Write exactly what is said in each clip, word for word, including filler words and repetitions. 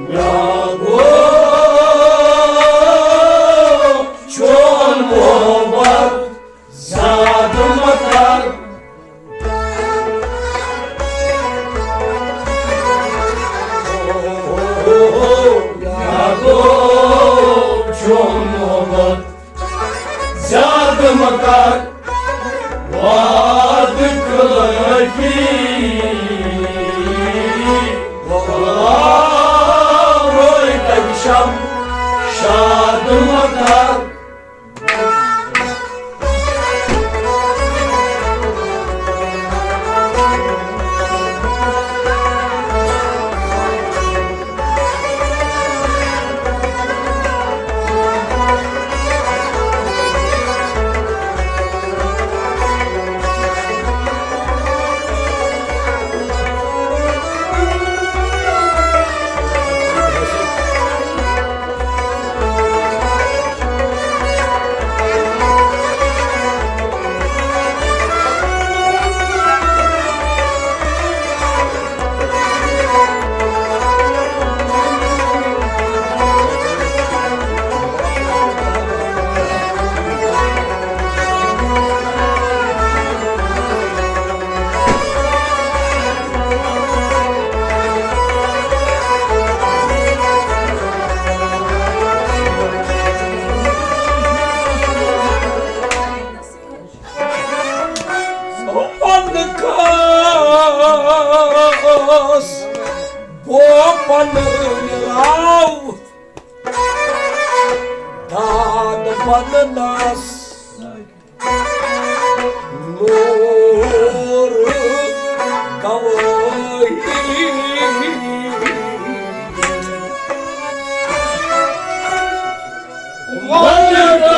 یا گو چون محبت زیادٕ مہ کر۔ یا گو چون محبت زیادٕ مہ کر، وعدٕ خلٲفی۔ روے تَتہِ شب شاد مہ کر۔ پنکھس بو پنراو داد پننس نور گواہی۔ ونہٕ کس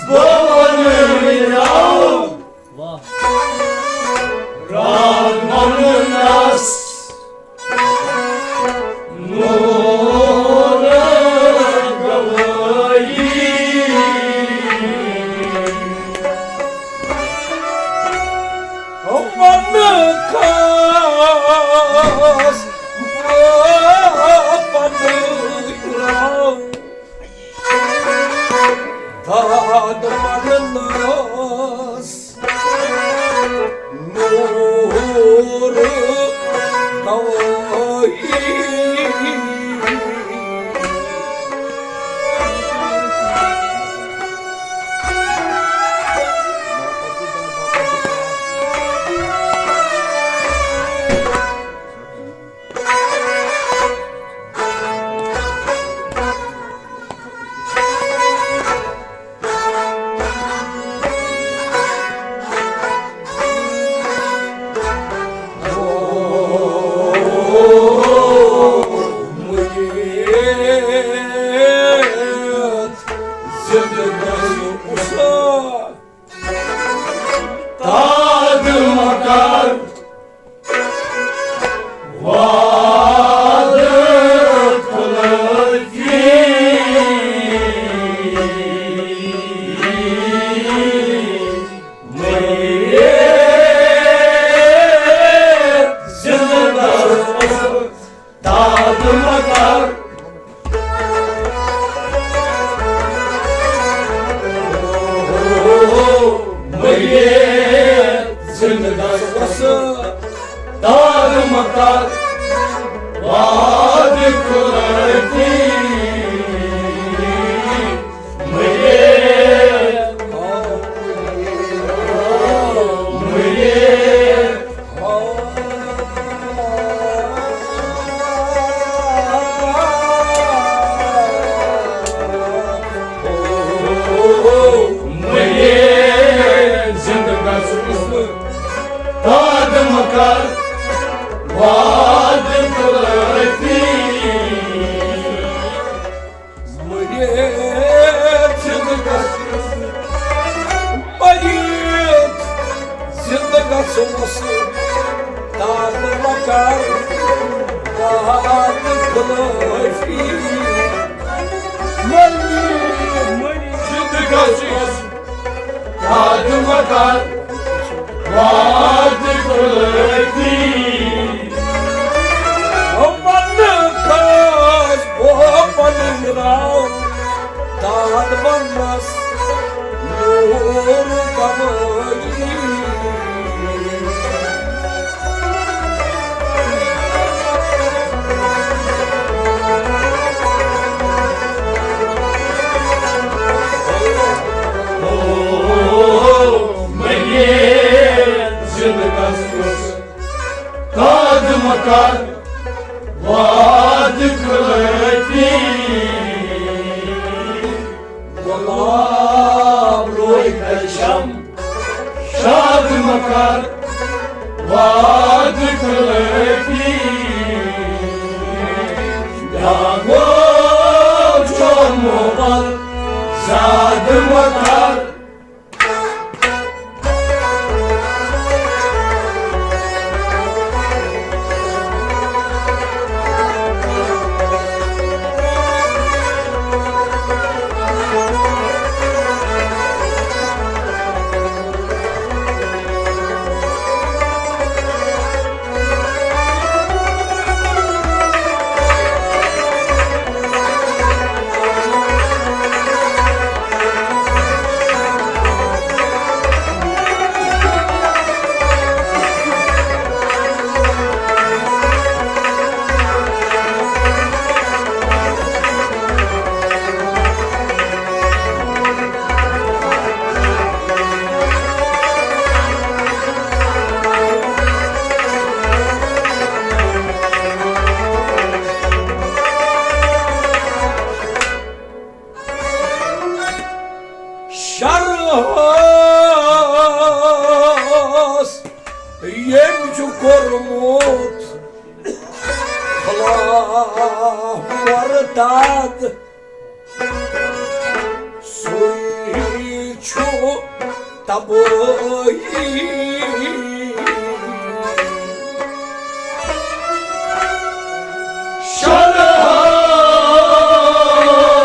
بہٕ ونہٕ یاو۔ واہ۔ رام ونہٕ نس نور گواہی۔ ونہٕ کس بہٕ پنہٕ راو داد پننس نور گواہی۔ داد مہ کر وعدٕ خلٲفی۔ مٔرِتھ زِندٕ گژھُس داد مہ کر۔ مٔرِتھ زِندٕ گژھُس داد مہ کر، وعدٕ خلٲفی۔ مٔرِتھ، مٔرِتھ، مٔرِتھ زِندٕ گژھُس داد مہ کر، وعدٕ خلٲفی۔ مٔرِتھ زِندٕ گژھُس، مٔرِتھ زِندٕ گژھُس داد مہ کر، وعدٕ خلٲفی۔ مٔرِتھ، مٔرِتھ زِندٕ گژھُس داد مہ کر، وعدٕ خلٲفی۔ مکر وعدٕ خلٲفی، گۄلاب روے کشم شاد مکر وعدٕ خلٲفی، یا گوٚو چون محبت زیادٕ مکر۔ شرس ییٚمۍ چھُ کوٚرمُت خلاف مرداد، سُے چھُ تبٲہی۔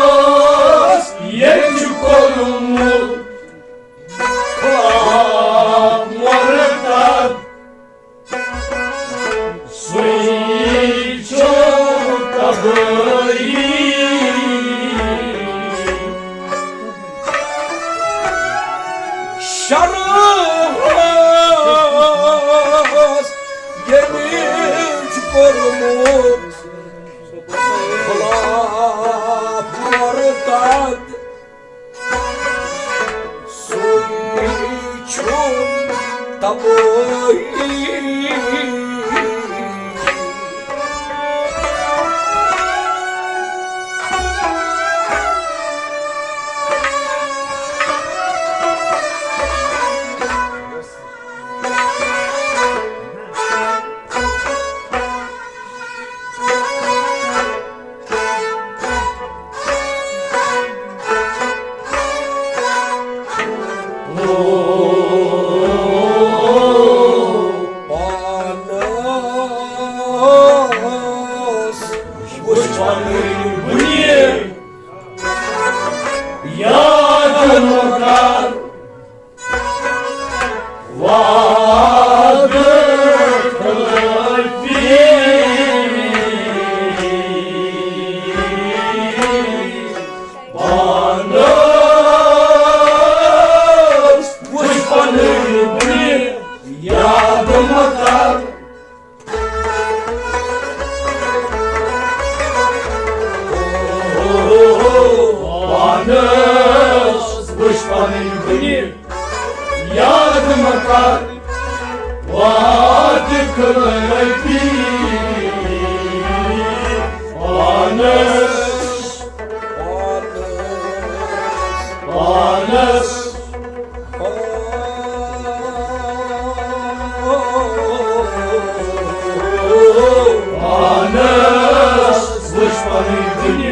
شرس ییٚمۍ چھُ کوٚرمُت خلاف مرداد، سُے چھُ تبٲہی۔ شرس ییٚمۍ چھُ کوٚرمُت خلاف مرداد، سُے چھُ تبٲہی۔ پانس وٕچھ پنٕنۍ بُنہِ، یاد مہ کر وعدٕ خلٲفی۔ پانس وٕچھ پنٕنۍ بُنہِ، یاد مہ کر پانس وٕچھ پنٕنۍ بُنہِ، یاد مہ کر وعدٕ خلٲفی۔ پانس، پانس، پانس پانس وٕچھ پنٕنۍ بُنہِ،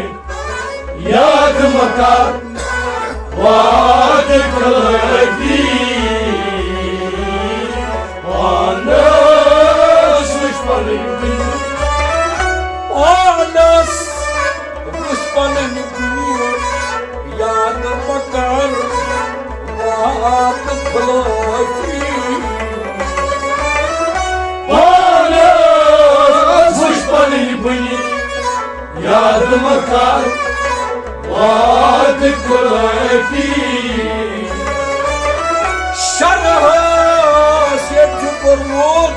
یاد مہ کر وعدٕ خلٲفی۔ پانس وٕچھ پنٕنۍ بُنہِ، پانس وٕچھ پنٕنۍ بُنہِ، یاد مہ کر وعدٕ خلٲفی۔ پانس وٕچھ پنٕنۍ بُنہِ، یاد مہ کر وعدٕ خلٲفی۔ شرس ییٚمۍ چھُ کوٚرمُت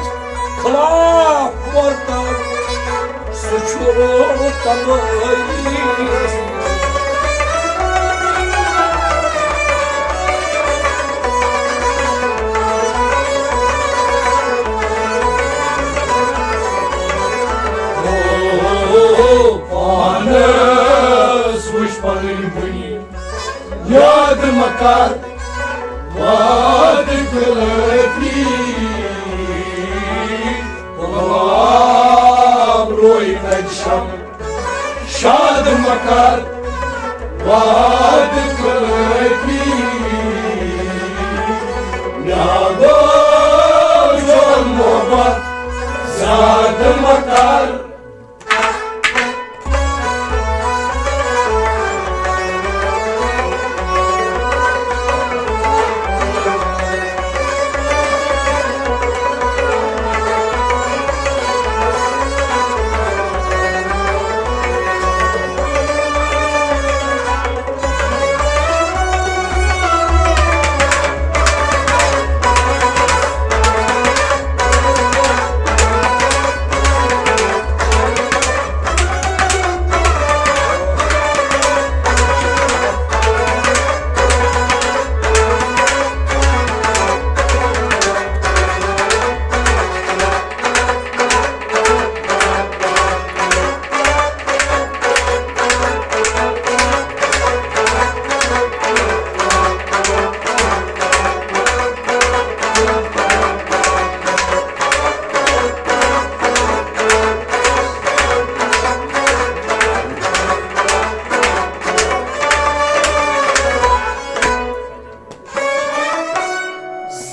خلاف مرداد، سُہ چھُ تبٲہی۔ مکار واد کلتی، گلاب روی تجشم شاد مکار واد کلتی، میاگو جون محبت زاد مکار۔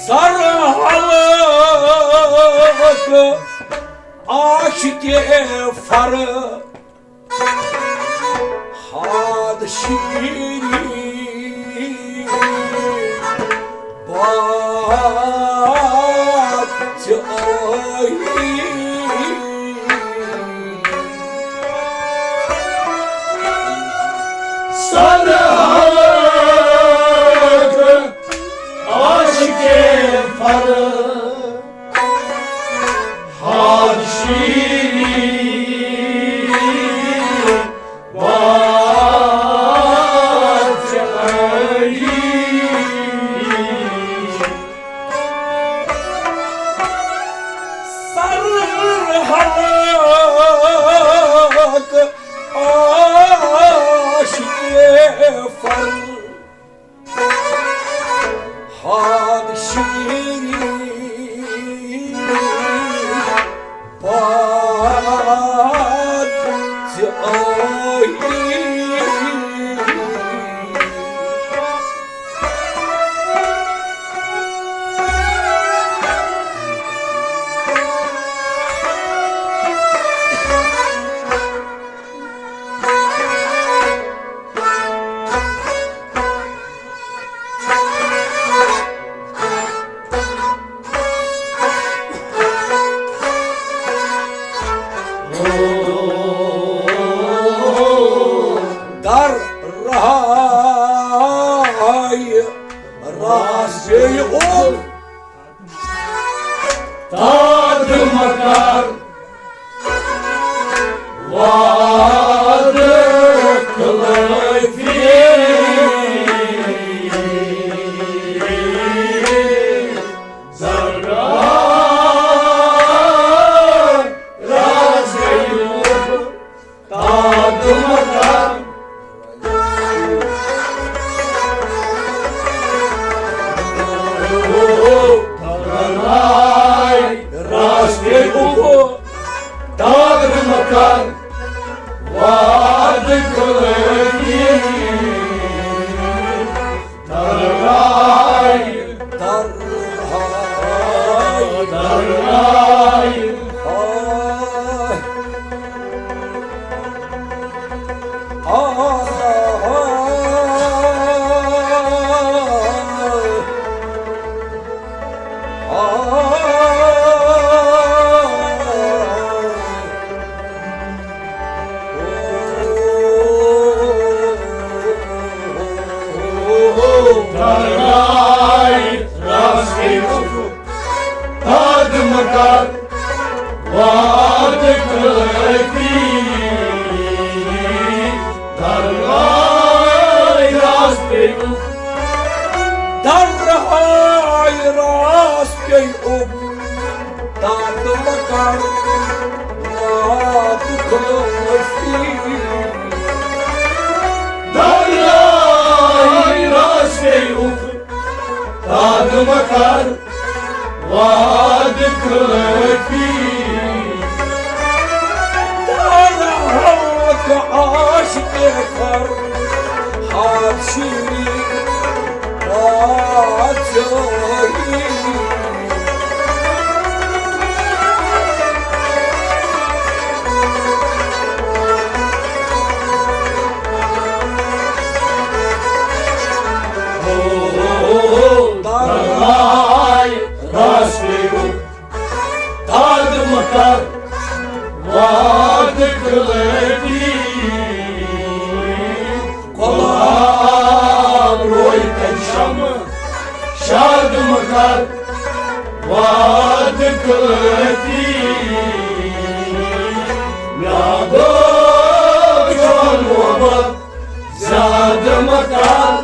سر حلق عاشق فر حاد شیری باد چ آئی۔ سر حلق عاشق فر حاد شیری باد چ آئی۔ سر حلق عاشق فر حاد شیری باد چ آئی۔ در رہای راز بیٚیہِ اوٚن۔ تاد مکار واد کلٲفی۔ زرگار راز گیوب تاد مکار۔ ترناے راز گیوب تاد مکار۔ واد کلٲفی۔ ترناے، ترناے، ترناے۔ ترناے راز گیوب تاد مکار۔ واد کلٲفی۔ درہاے راز پیٚیہِ۔ درہاے راز پیٚیہِ۔ تاد مکار واد کلٲفی۔ درہاے راز پیٚیہِ۔ مکار وعدٕ خلٲفی۔ دارا حق عاشق فرہاد شیری بادشاہی۔ دارا راس پیوٚو، داد مکار وعدٕ خلٲفی۔ گۄلاب روے تَتہِ شمہٕ، شاد مکار وعدٕ خلٲفی۔ مےٚ گوٚو چون محبت زیادٕ مکار۔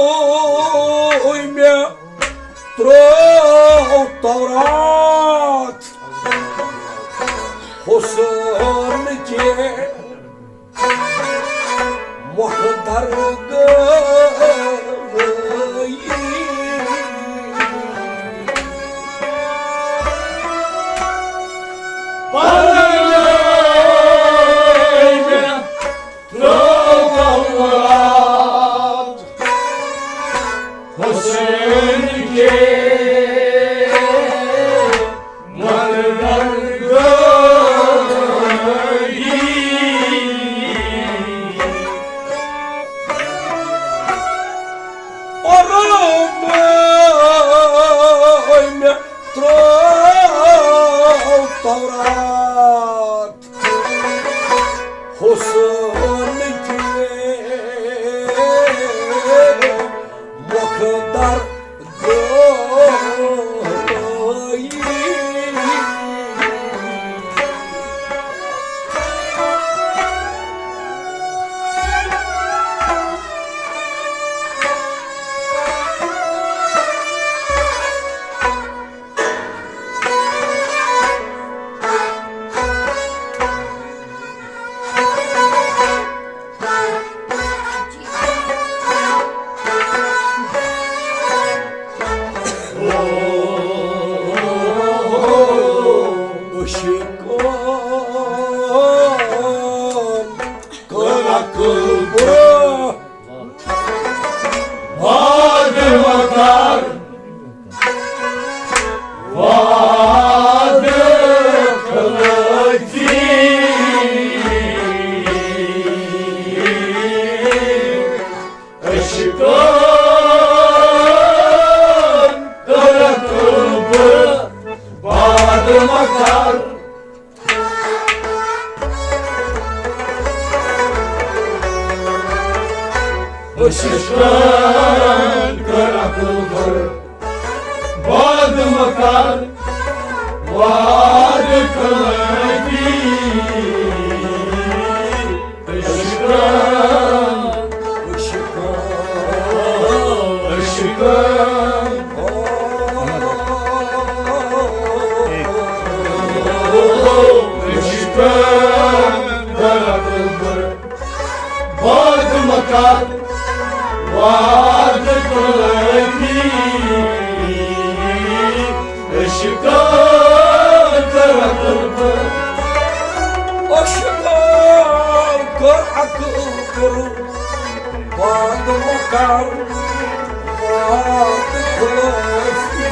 پرنووُے مےٚ ترٛوو تورات حسن کہِ مۄکھٕ درگاہی۔ پرنووُے مےٚ ترٛوو تورات حسن کہِ مۄکھٕ درگاہی۔ پرنووُے مےٚ ترٛوو تورات حسن کہِ مۄکھٕ درگاہی۔ عشقن کلک بہ وعدٕ مکار وعدٕ خلٲفی۔ عشقن کلک بہ وعدٕ مکار۔ عشقن کلک بہ وعدٕ مکار وعدٕ خلٲفی۔ عشقن، عشقن، عشقن، عشقن، وعدٕ مکار وعدٕ خلٲفی۔ عشقن عاشقان کر عقل کر، باد مکر، باد خلافی۔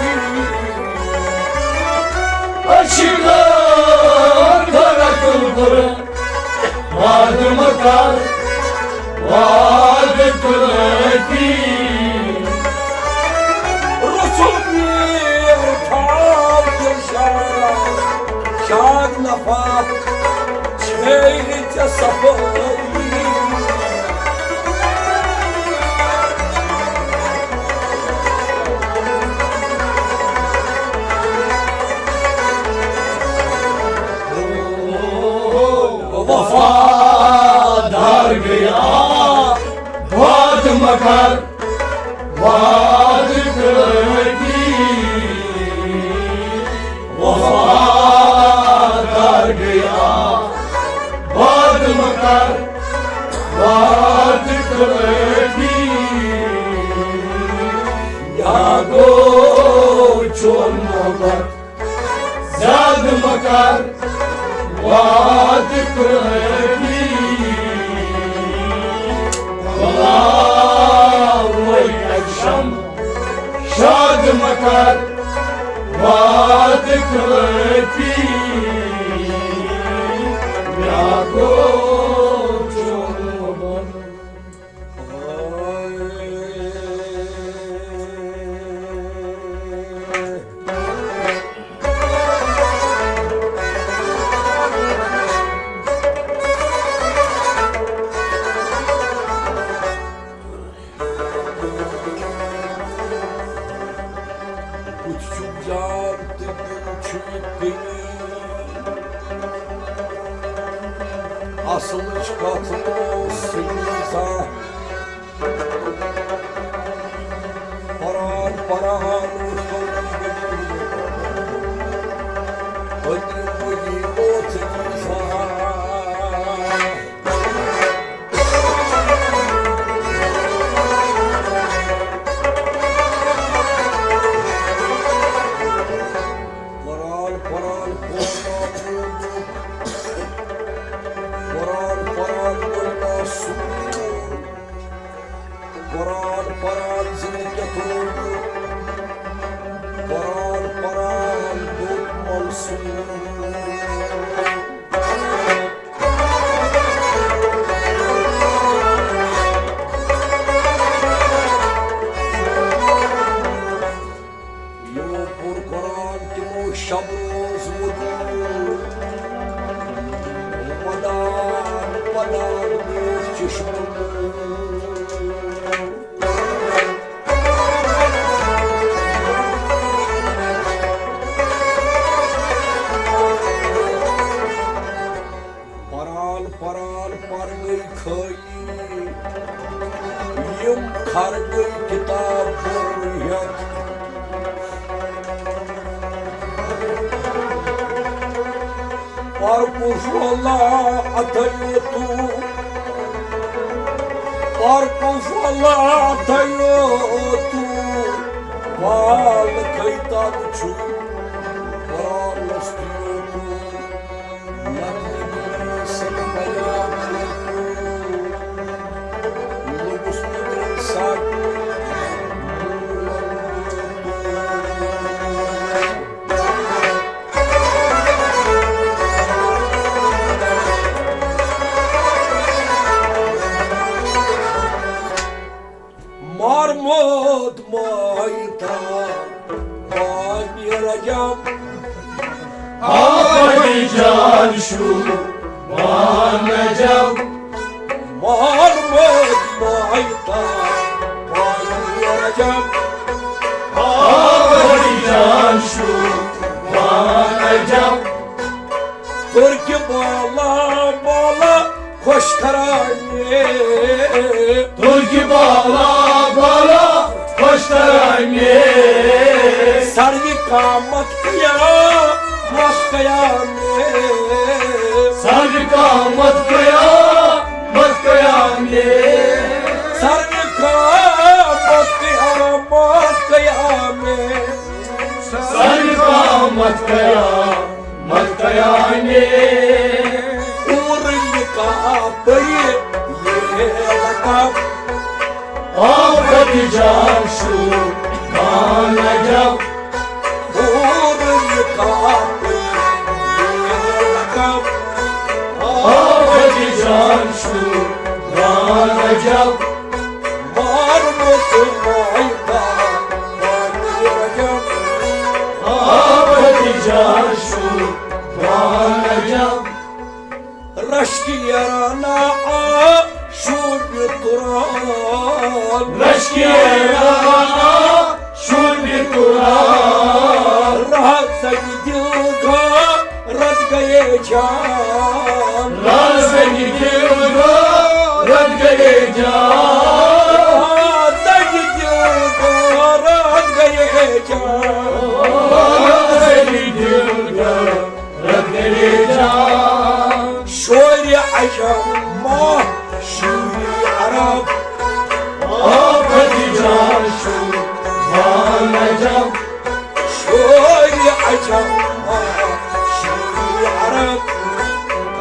عاشقان کر عقل کر، باد مکر، وعد تلقي. رسل مير ٹھار دلشاد، شاد نفا چھے ژےٚ صفٲیی۔ وفادار گٔے آ، وعدٕ مہ کر، وعدٕ کٲفی۔ وفادار گٔے آ، وعدٕ مہ کر، وعدٕ کٲفی۔ یا گوٚو چون محبت زیادٕ مہ کر، وعدٕ کٲفی۔ بلاوے اکہِ شمہٕ شاد مہ کر، وعدٕ کٲفی۔ مےٚ گوٚو چون محبت بُتھ چھُم جان تہٕ دِل چھُم کٔنی۔ اصلٕچ کتھ اوس سُہ نہٕ زانٛہہ۔ پران پران وُچھتم أنٛدرِم وجی اوس أمِس۔ پران پران کوٚر مےٚ، پران پران گوٚو مےٚ سوٗر۔ قرآن پران زِندٕ کیٛاہ تھوٚو۔ قرآن پران گوٚو منصور۔ یِمو پوٚر قرآن تِمو شب روز وُدوٗ، ودان ودان گوٚو چشمہٕ نوٗر۔ پران پران پر گٔے خٲلی، یِم خر گٔے کِتاب بوٚر ہٮ۪تھ۔ پر کُس ولا اتھیو تو، پر کُس ولا اتھیو تو، وال کھیتا بچھو، وال نستیو تو۔ مارموت مایتا بانی رجب۔ آفرین جان شو بان رجب۔ مارموت مایتا بانی رجب۔ آفرین جان شو بان رجب۔ ترکہِ بالا بالا خۄش ترانہِ۔ ترکہِ بالا بالا خۄش ترانہِ۔ سروِ قامت قیامت قیامِ۔ سروِ قامت قیامت قیامِ۔ سروِ قامت قیامت قیامِ۔ سروِ قامت قیامت یعنی اور لقب یہ لقب آفت جان شو مانا جب اور لقب یہ لقب آفت جان شو مانا جب مار موت مائتا مار رجب آفت جان شو مانا جب رشکیرانا آ شوب تران رشکیرانا شوب تران راہ زنی دل گا رد گئے جان راہ زنی دل گا رد گئے جان راہ زنی دل گا رد گئے جان راہ زنی دل گا رد گئے جان شور عجم ما شوری عرب آفت جان شو مانا جب شور عجم ما شوری عرب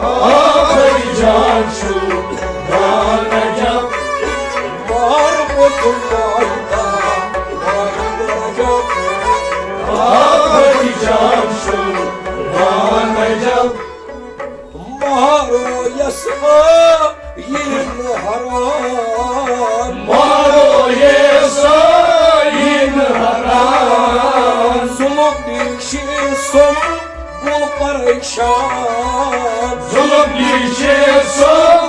آفت جان شو مانا جب مار موت مائتا مار رجب آفت جان شو مانا جب مارو یسما ین حرام مارو یسا ین حرام ظلم نیشی سم گل پریشان ظلم نیشی سم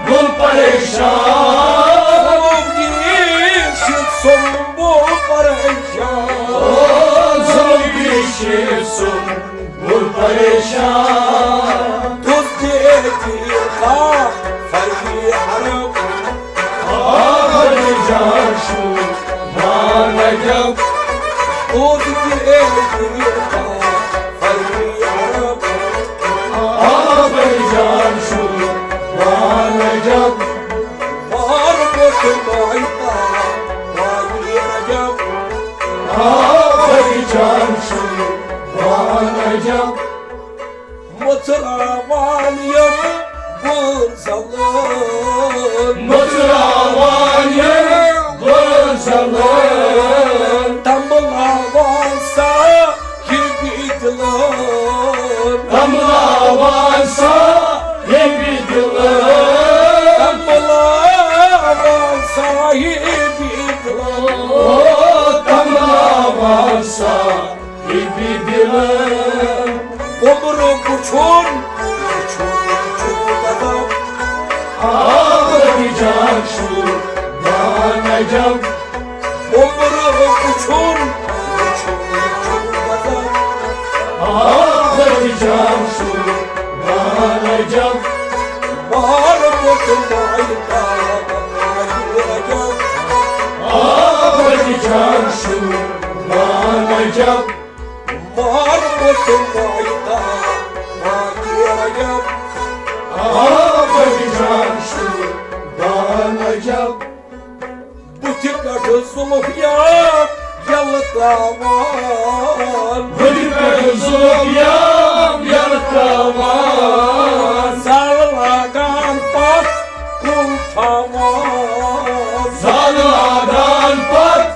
گل پریشان ظلم نیشی سم گل پریشان ظلم نیشی سم گل پریشان تُز دیتی کا فرقی عرب آخر جان شو مانا جب تُز دیتی کا فرقی عرب آخر جان شو مانا جب مار موت مائتا مار رجب آخر جان شو مانا جب مژراوان یم بُرزلن مژراوان یم بُرزلن تملاوان سا ہبی دلن تملاوان سا ہبی دلن تملاوان سا ہبی دلن تملاوان سا ہبی دلن گوٚبرٕ وُچھُن، وُچھُن چھُ غضب۔ آفت جان چھُ مانا جب۔ گوٚبرٕ وُچھُن، وُچھُن چھُ غضب۔ آفت جان چھُ مانا جب۔ مار موت مائتا مائتا جب۔ آفت جان چھُ مانا جب۔ مار موت مائتا مائتا جب۔ آفت جان چھُ مانا جب۔ بُتھِ پٮ۪ٹھ ظُلف یا یَلہٕ ترٛاوان۔ بُتھِ پٮ۪ٹھ ظُلف یا یَلہٕ ترٛاوان۔ زال لاگان پَتھ کُن تھاوان۔ زال لاگان پَتھ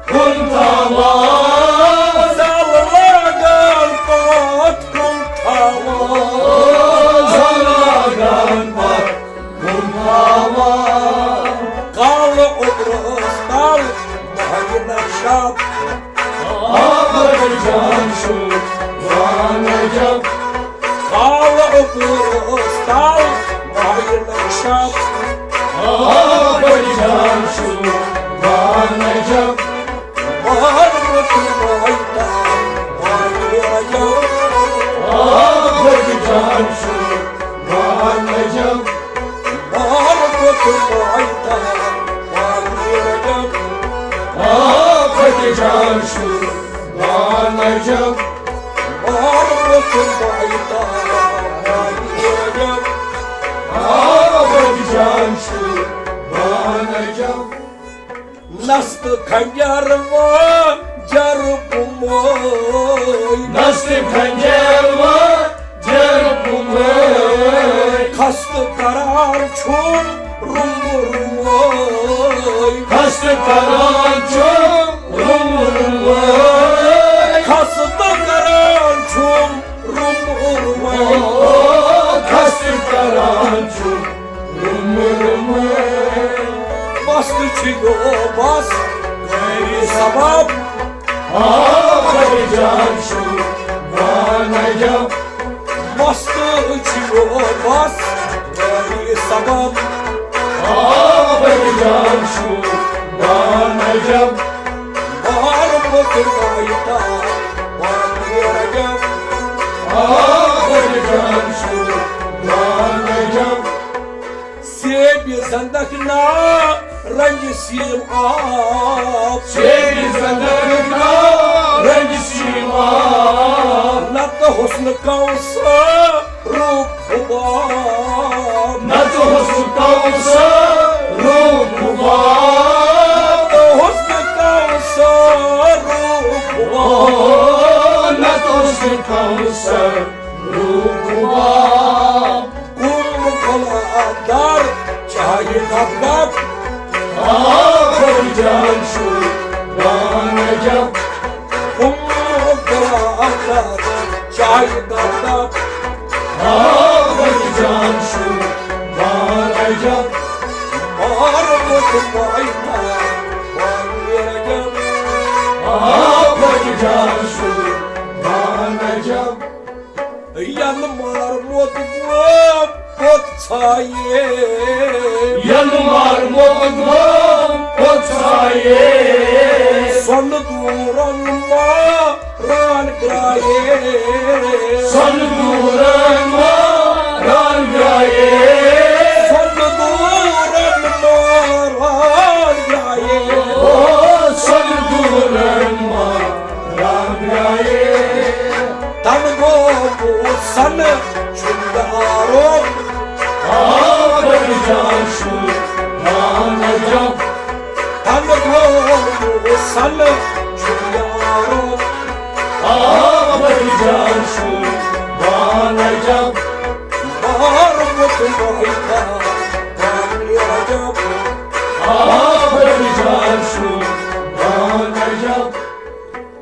کُن تھاوان۔ زال لاگان پَتھ کُن تھاوان۔ زال لاگان پَتھ کُن تھاوان۔ کالہٕ اوٚبرَس تَل ماہہِ نشاط۔ آفت جان چھُ مانا جب۔ کالہٕ اوٚبرَس تَل ماہہِ نشاط۔ آفت جان چھُ مانا جب۔ مار موت مائتا مائتا جب۔ آفت جان چھُ مانا جب۔ مار موت مائتا مائتا جب۔ آفت جان چھُ مانا جب۔ مار موت مائتا مائتا جب۔ آفت جان چھُ مانا جب۔ نستہٕ خنجر وان جر بُمٲے۔ نستہٕ خنجر وان جر خستہٕ کران چھُم روٚمبہٕ روٚمبہٕ۔ خستہٕ کران چھُم روٚمبہٕ روٚمبہٕ۔ خستہٕ کران چھُم روٚمبہٕ روٚمبہٕ۔ خستہٕ کران چھُم روٚمبہٕ روٚمبہٕ۔ مستہٕ چھُ یو بس غٲرِ سبب۔ آ، بڑِ جان چھُ وان عجب۔ مستہٕ چھُ یو بس غٲرِ سبب۔ آ، بڑِ جان چھُ وان عجب۔ بار بوتل آیتا وان عجب۔ آ، بڑِ جان چھُ وان عجب۔ سیبِ زندک نا رنگ سیم آب۔ سیبِ زندک نا رنگ سیم آب۔ نتہٕ حسن کوثر روپ حباب۔ نتہٕ حسن کوثر روپ حباب۔ نتہٕ حسن کوثر روپ حباب۔ نتہٕ حسن کوثر روپ حباب۔ کُل کُل اندر چاہے دب دب۔ آ، بڑِ جان چھُ وان عجب۔ کُل کُل اندر چاہے دب دب۔ آ، بڑِ جان چھُ وان عجب۔ مار مت پایتا وان عجب۔ آ، بڑِ جان چھُ وان عجب۔ ینہٕ مار موت گوٚو پوٚت ژھایے۔ ینہٕ مار موت گوٚو پوٚت ژھایے۔ سۄنہٕ دوٗرن ماران گرٛایے۔ سۄنہٕ دوٗرن ماران گرٛایے۔ سۄنہٕ دوٗرن ماران گرٛایے۔ او سۄنہٕ دوٗرن ماران گرٛایے۔ تن گوٚو سن چھُم یارو۔ آ، بڑِ جان چھُ وان عجب۔ تن گوٚو سن چھُم یارو۔ آ، بڑِ جان چھُ وان عجب۔ بار مت مہتا وان عجب۔ آ، بڑِ جان چھُ وان عجب۔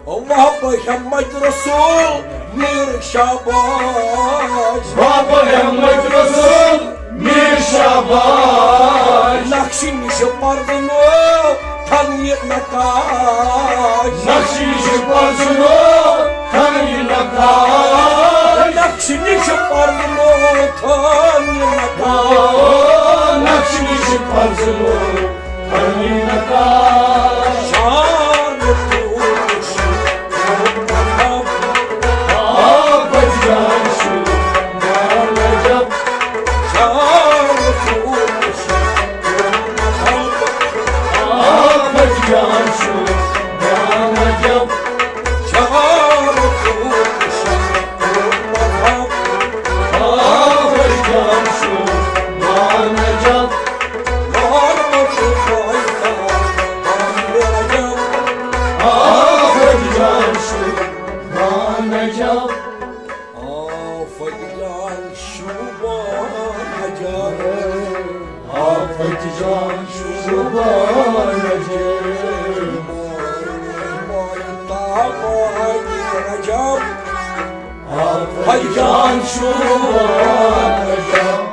واہ بہ ہمت رسول میر شاباش۔ واہ بہ ہمت رسول میر شاباش۔ نقشہِ نِش پرزنو تھن یہِ نقاش۔ نقشہِ نِش پرزنو تھن یہِ نقاش۔ نقشہِ نِش پرزنو تھن یہِ نقاش۔ نقشہِ نِش پرزنو تھن یہِ نقاش۔ شان پوش۔ آ، بڑِ جان چھُ وان عجب۔ شان پوش۔ آ، بڑِ جان چھُ وان عجب۔ شان پوش۔ آ، بڑِ جان چھُ وان عجب۔ آفت جان شوبان عجب۔ آفت جان شوبان عجب۔ آفت جان شوبان عجب۔